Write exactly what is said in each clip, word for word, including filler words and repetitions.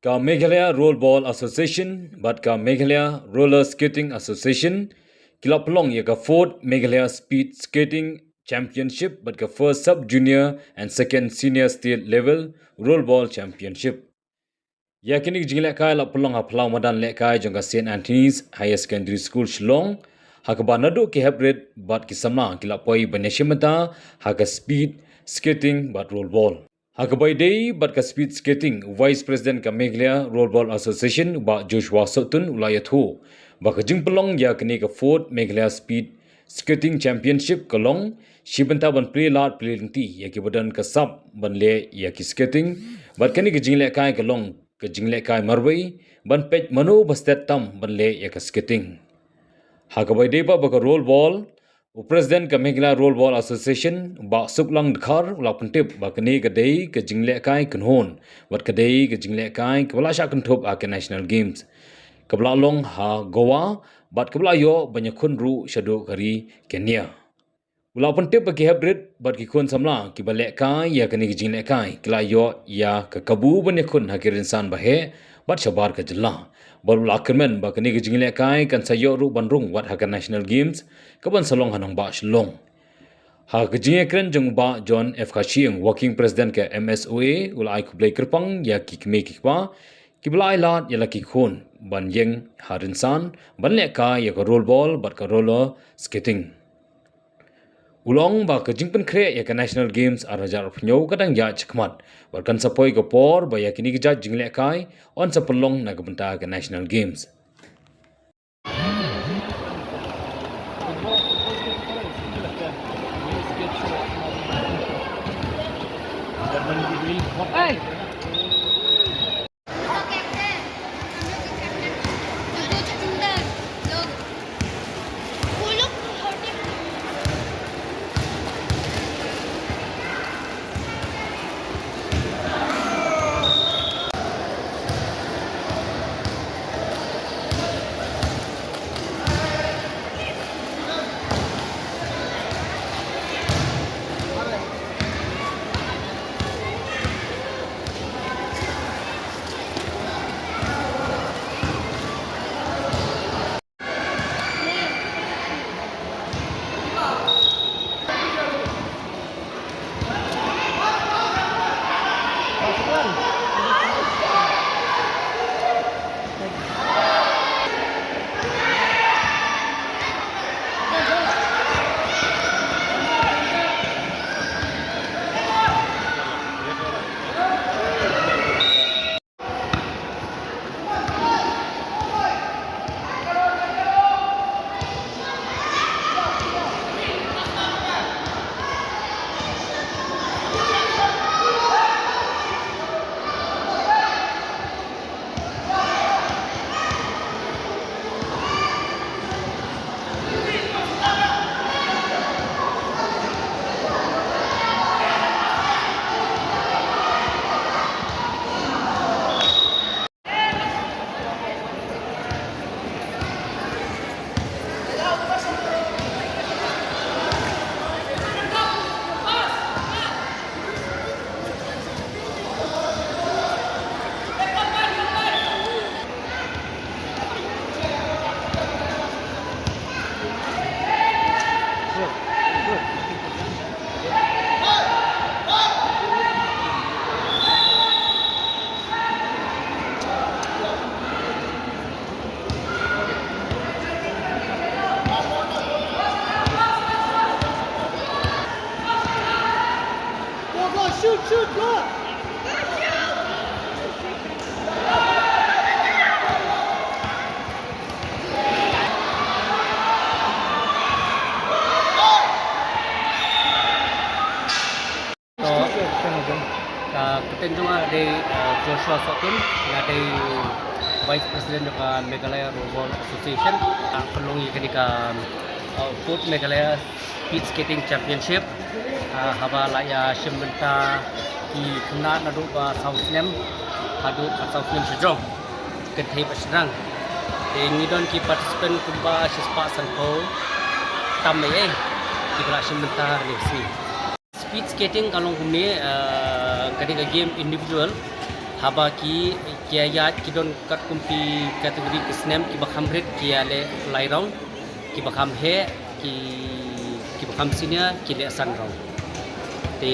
Ka Meghalaya Rollerball Association bad ka Meghalaya Roller Skating Association ki la pynlong ïa ka fourth Meghalaya Speed Skating Championship bad ka first sub junior and second senior state level rollerball championship. Ïa kine ki jinglehkai la pynlong ha phyllaw madan lehkai jong ka Saint Anthony's Higher Secondary School Shillong, ha kaba naduh ki heprit bad ki samla ki la poi ban ïashim bynta ha ka speed skating bad rollerball. Ha kaba ïadei bad ka speed skating, Vice President ka Meghalaya Rollerball Association, Bah Joshua Sohtun u la ïathuh ba ka jingpynlong ïa kane ka fourth Meghalaya Speed Skating Championship ka long shi bynta ban plie lad plie lynti ïa kiba don ka sap ban leh ïa ki skating, bad kane ka jinglehkai ka long ka jinglehkai marwei ban peit mano ba stet tam ban leh ïa ka skating. Ha kaba ïadei pat bad ka rollerball, u President ka Meghalaya Rollerball Association, Bah Suklang Dkhar u la pyntip ba kane ka dei ka jinglehkai kynhun bad ka dei ka jinglehkai kaba la shah kynthup ha ka National Games kaba la long ha Goa bad kaba la ïoh ban ïakhun ruh shaduh ka ri Kenya. U la pyntip ba ki heprit bad ki khun samla kiba lehkai ïa kane ka jinglehkai ki la ïoh ïa ka kabu ban ïakhun ha ki rynsan baheh bad shabar ka jylla. Bad u la kyrmen ba kane ka jinglehkai kan sa ïoh ruh ban rung wat ha ka National Games kaban sa long ha nongbah Shillong. Ha ka jingïakren jong u Bah John F Khashing, Working President ka M S O A, u la ai khublei kyrpang ïa ki kmie ki kpa kiba la ai lad ïa la ki khun ban ïeng ha rynsan ban lehkai ïa ka rollerball bad ka roller skating. U la ong ba ka jingpynkhreh ïa ka National Games ar hajar arphew hynñiew ka dang ïaid shakhmat bad kan sa poi ka por ba ïa kine ki jait jinglehkai yn sa pynlong na ka bynta ka National Games. Go, go, shoot, shoot, go! To, ka kyrteng jong nga dei, eh, Joshua Sohtun, nga dei Vice President jong ka Meghalaya Rollerball Association. Nga pynlong ïa kane ka, eh, fourth Meghalaya Speed Skating Championship. Ah, haba la ïashim bynta ki khynnah naduh ba saw snem haduh ba saw snem shajrong, kynthei bad shynrang. Te ngi don ki participant kumba shispah sanphew tam ei ei kiba la shim bynta ha kane ka sngi. Speed skating ka long kumne, eh, ka dei ka game individual. Haba ki, Ki ïaid ki don katkum ki category ki snem, kiba kham rit ki ïaleh lai round, kiba kham heh ki, kiba kham senior ki leh san round. Te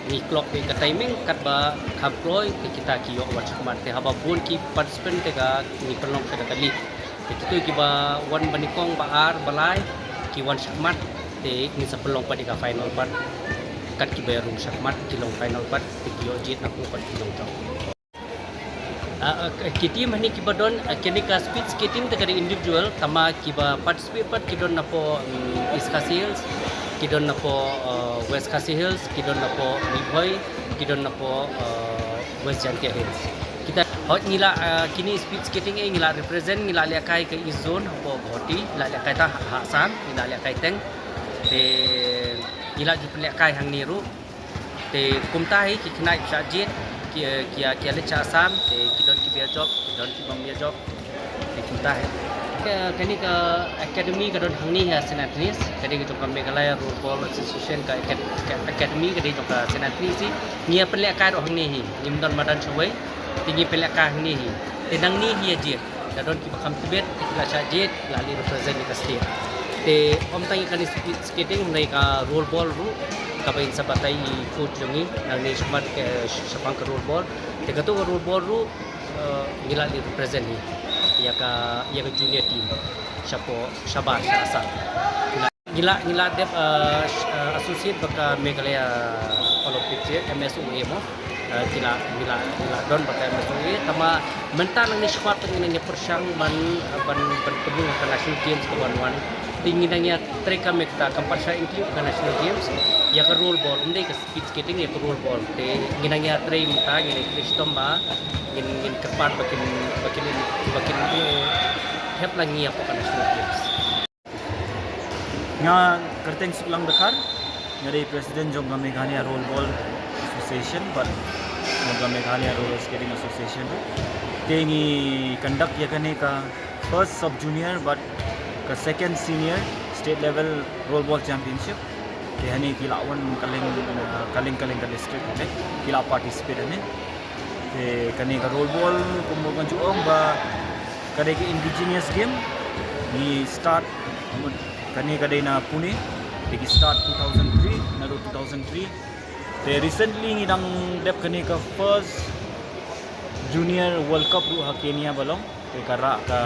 ngi clock ïa ka timing katba kham kloi te kita ki ïoh wan shakhmat. Te haba bun ki participant te ka ngi pynlong ka da kali. Te kito kiba wan ba nyngkong, ba ar, ba lai ki wan shakhmat. Te ngin sa pynlong pat ïa ka final pat. Kat kiba ïa rung shakhmat ki long final pat, te ki ïoh jied na kano pat ki long top. Ah, ah, ki team hangne kiba don, ah, kane ka speed skating te ka dei individual, tangba kiba participate pat ki don napoh, mm, East Khasi Hills, ki don napoh, ah, West Khasi Hills, ki don napoh Ri Bhoi, ki don napoh, ah, West Jaintia Hills. Kita hot ngi la, ah, kine speed skating, eh, ngi la represent, ngi la lehkai ka East Zone hapoh Guwahati, la lehkai ta ha, ha Assam, ngi la lehkai teng. Te ngi la ju pynlehkai hangne ruh. Te kumta hi ki khynnah ki shah jied, ki, ki, ki ïaleit sha Assam, te ki don kiba ïa jop, ki don kibym ïa jop. Te kumta hi. Ka, kane ka academy ka don hangne ha Saint Anthony's, ka dei ka jong ka Meghalaya Roll Ball Association ka acad-, ka academy ka dei jong ka Saint Anthony's hi. Ngi ïa pynlehkai ruh hangne hi, ngim don madan shawei, te ngi pynlehkai hangne hi. Te nangne hi ïa jied. Da don kiba kham tbit, ki la shah jied, la leit represent ïa ka state. Te ym tang ïa kane speed skating, hynrei ka roll ball ruh, kaba in sa batai i coach jong ngi, nangne shakhmat ka, shaphang ka roll ball. Te kato ka roll ball ruh, eh, ngi la leit represent hi ïa ka, ïa ka junior team shapoh, shabar sha Assam. Ngi la, ngi la dep, eh, sh-, eh, associate bad ka Meghalaya Olympic Youth, M S O A mo. Eh, ngi la, ngi la, ngi la don bad ka M S O A. Tangba mynta nangne shakhmat ngi nang ïa pyrshang ban, ban, ban pynrung ha ka National Games kaban wan. Te ngi nang ïa trei, ka mut ka kam pyrshang include ka National Games. Ïa ka roll ball, ym dei ka speed skating, ïa ka roll ball. Te ngi nang ïa trei mynta, ngi nang ïa trei shitom ba ngin, ngin kyrpad ba kin, ba kin, ba kin, eh, help lang ngi hapoh ka National Games. Nga kyrteng Suklang Dkhar, nga dei president jong ka Meghalaya Roll Ball Association bad jong ka Meghalaya Roller Skating Association. Te ngi conduct ïa kane ka first sub junior bad ka second senior state level roll ball championship. Te hangne ki la wan kylleng, uh, kylleng kylleng ka district, te ki la participate hangne. Te kane ka roll ball kumba nga ju ong ba ka dei ka indigenous game. Ngi start, kane ka dei na Pune. Te ki start two thousand three, naduh two thousand three. Te recently ngi dang dep kane ka first Junior World Cup ruh ha Kenya ba long. Te ka rah ka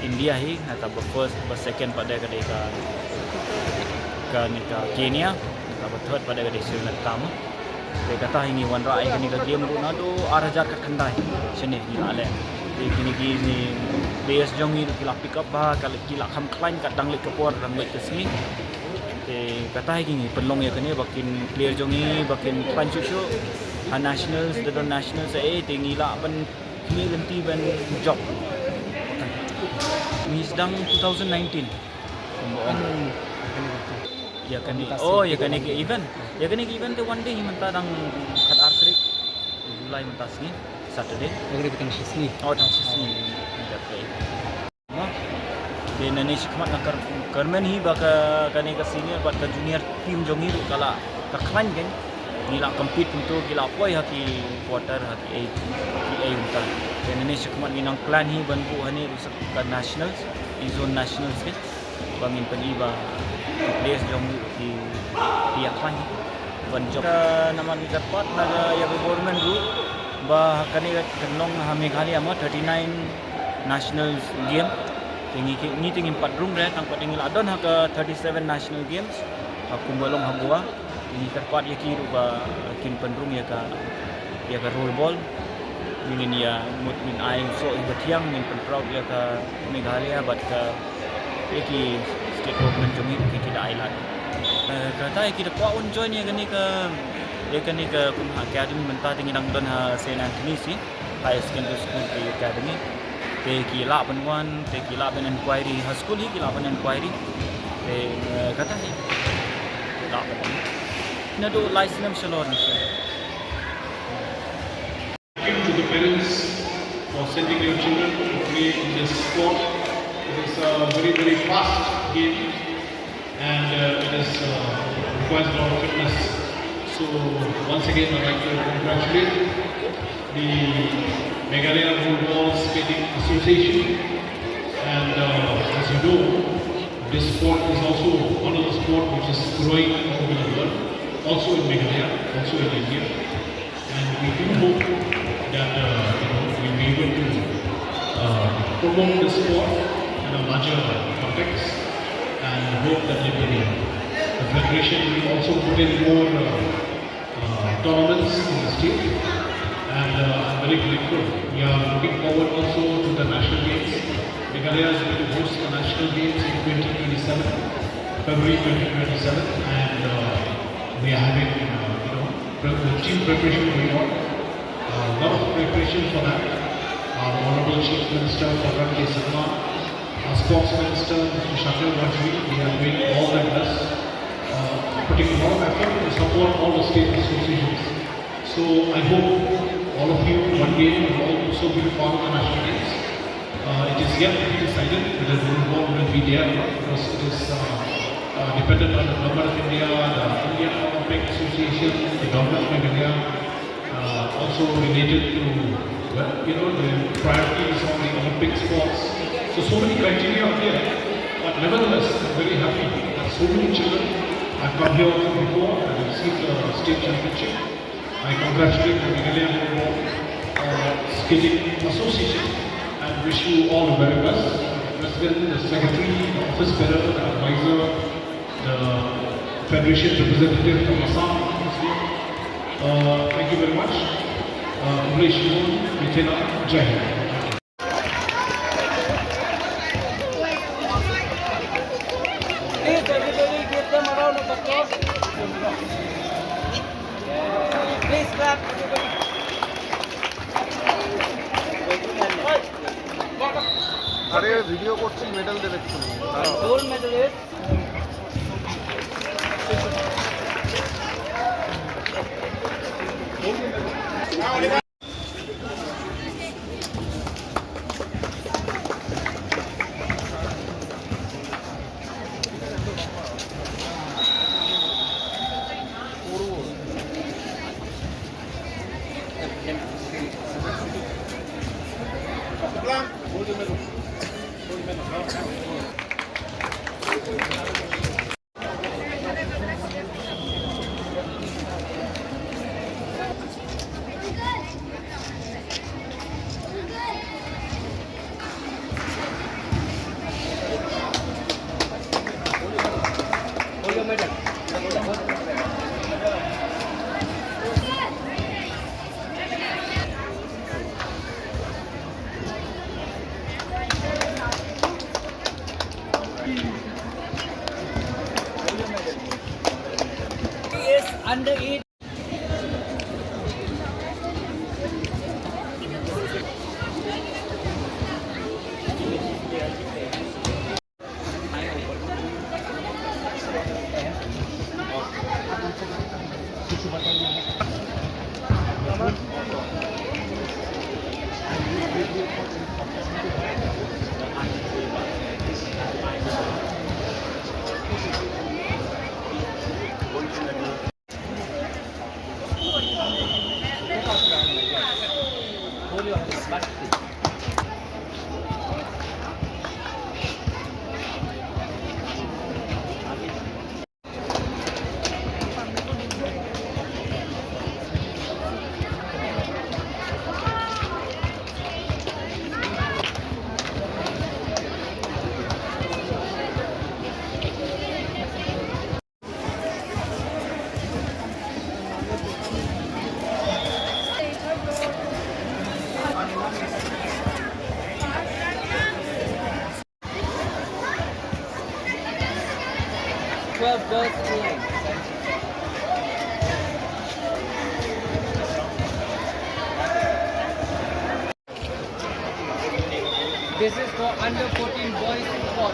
India hi, na kaba first, ba second pat de ka dei ka, kane ka Kenya, na kaba third pat de ka dei Sri Lanka mo. Te kata hi ngi wanrah ïa kane ka game ruh naduh ar hajar khatkhyndai shane ngi la leh. Te kine ki players jong ngi ruh ki la pick up bha, ka la, ki la kham khlaiñ kat dang leit ka por, dang leit ka sngi. Te kata hi ngi pynlong ïa kane ba kin player jong ngi ba kin khlaiñ shuh shuh ha nationals, da don nationals eh, te ngi lah ban Kine lynti ban jop. Ngi sdang two thousand nineteen. Kumba ong. Ïa kane. Oh, ïa kane ka event. Ïa kane ka event te one day hi mynta dang khatar tarik July mynta sngi Saturday. Ïa kane ka tang shi sngi. Oh, tang shi sngi. Ïa kane. Mo. Te nangne shakhmat nga kyrmen hi ba ka, kane ka senior bad ka junior team jong ngi ruh ka la, ka khlaiñ kein. Ngi la compete kumto, ki la poi ha ki quarter, ha ki eight, ki eight kumta. Te nangne shakhmat ngi nang plan hi ban buh hangne ruh sa ka nationals, i zone nationals kein. Ba ngin pyni ba ki players jong ngi ruh ki, ki ïa khlaiñ ban jop. Ka namar ngi kyrpad na ka, ïa ka government ruh ba kane ka long ha Meghalaya mo thirty-nine National Game. Te ngi, ngi te ngim pat rung re, tang pat ngi la don ha ka thirty-seven National Games ha kumba long ha Goa. Ngi kyrpad ïa ki ruh ba kin pynrung ïa ka, ïa ka roll ball. Ngin ïa mut ngin ai soh ïa ka thiang, ngin pynproud ïa ka Meghalaya bad ka, ïa ki state government jong ngi ruh ki, ki da ai lad. Eh, kata ïa ki da kwah un join ïa kane ka, ïa kane ka kum academy mynta te ngi dang don ha Saint Anthony's hi. Higher Secondary School ki academy. Te ki lah ban wan, te ki lah ban inquiry. Ha school hi ki lah ban inquiry. Te, eh, kata hi. Ki lah ban. Naduh lai snem shalor ni. To the parents for sending your children to play in this sport. It is a very, very fast game. And, uh, it is, uh, requires a lot of fitness. So, once again, I'd like to congratulate the, Meghalaya Rule Ball Skating Association, and uh, as you know, this sport is also one of the sport which is growing all over the world, also in Meghalaya, also in India. And we do hope that uh, you know, we'll be able to uh, promote the sport in a larger context, and hope that it will, the federation will also put in more uh, uh, tournaments in the state. And uh, I'm very grateful. We are looking forward also to the national games. Meghalaya is going to host the national games in twenty twenty-seven, February twenty twenty-seven, and uh, we are having uh, you know pre- the team preparation going on. A lot of preparation for that. Our Honorable Chief Minister Conrad K Sangma, our Sports Minister Mister Shakil Rajvi, we are doing all that best, uh, putting a lot of effort to support all the state associations. So I hope all of you one day will also be part of the national games. Uh, it is yet to be decided whether the rule ball will be there or not, because it is uh, uh, dependent on the Government of India, the Indian Olympic Association, the Government of India, uh, also related to, well, you know, the priorities on the Olympic sports. So, so many criteria are there, but nevertheless, I'm very happy that so many children have come here also before and received the state championship. I congratulate the Meghalaya Football uh, Skating Association and wish you all the very best. President, the secretary, the office bearer, the advisor, the federation representative from Assam is here. Uh, thank you very much. Uh, English, Mitena, Jai Hind. Please, everybody, give them a round of applause. Please clap, everybody. আরে ভিডিও করছি, মেডেল দেবে একটু। Gold medalist. Yes, under age. Twelve girls in line. This is for under fourteen boys football.